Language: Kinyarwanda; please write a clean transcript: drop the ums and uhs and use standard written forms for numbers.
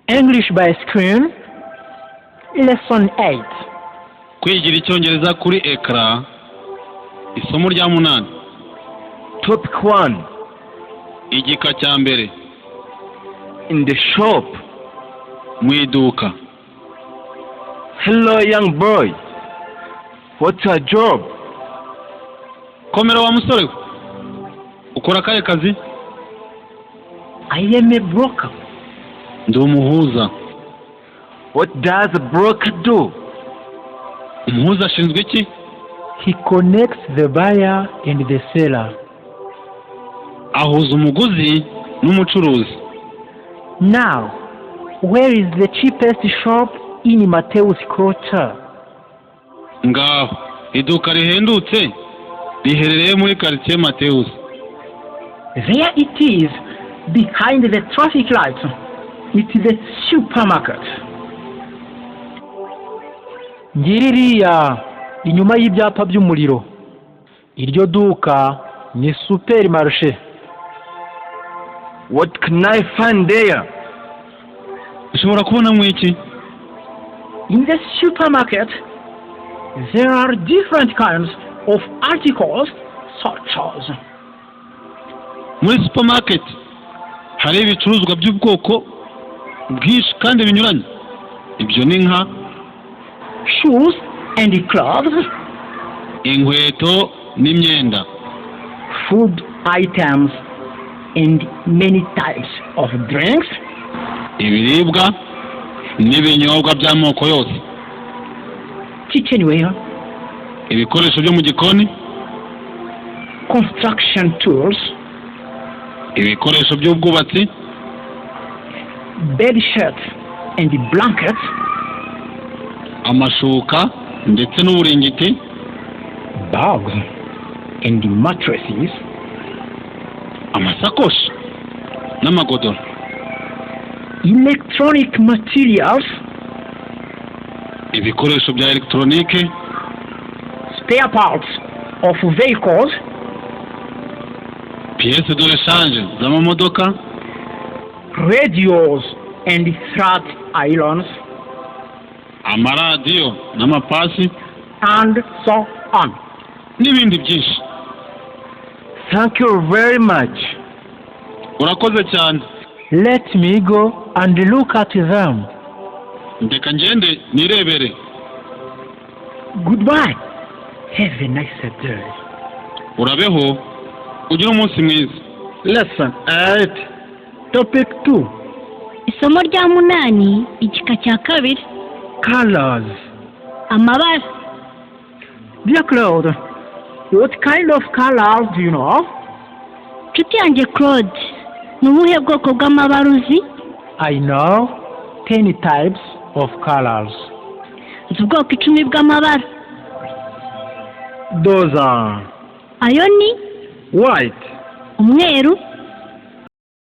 English by Screen, Lesson 8. Kwigira Icyongereza kuri ekara, isomo rya munani. Topic 1. Igika cya mbere. In the shop. Mu iduka. Hello, young boy. What's your job? Komera wa musore we, ukora akahe kazi? I am a broker. Ndi umuhuza. What does a broker do? Umuhuza ashinzwe iki? He connects the buyer and the seller. Ahuza umuguzi n'umucuruzi. Now, where is the cheapest shop in Mateus Quarter? Ngaho iduka rihendutse riherereye muri karitsiye Mateus? There it is, behind the traffic lights. It's the supermarket. Ngiririya inyuma y'ibyapa by'umuriro. Iryo duka ni supermarché. What can I find there? Ushobora kubonamo iki? In the supermarket, there are different kinds of articles, such as Muri supermarket hari ibicuruzwa by'ubwoko bwinshi kandi binyuranye. Ibyo ni nka shoes and clothes, inkweto n'imyenda, food items, and many types of drinks, ibiribwa n'ibinyobwa by'amoko yose, kitchenware, ibikoresho byo mu gikoni, construction tools, ibikoresho by'ubwubatsi, bed sheets and blankets, amashuka ndetse n'uburingiti, bags and mattresses, amasakoshi n'amagodora, electronic materials, ibikoresho bya elegitoronike, spare parts of vehicles, pièces de rechange z'amamodoka, radios and flat irons, amaradiyo n'amapasi, and so on. N'ibindi byinshi. Thank you very much. Urakoze cyane. Let me go and look at them. Ndeka ngende nirebere. Goodbye. Have a nice day. Urabeho, ugire umunsi mwiza. Lesson 8. Topic 2. Isomo rya munani, igika cya kabiri. Colors. Amabara. Dear Claude, what kind of colors do you know? Nshuti yanjye Claude, ni ubuhe bwoko bw'amabara uzi? I know 10 types of colors. Nzi ubwoko 10 bw'amabara. Those are Ayo ni white, umweru,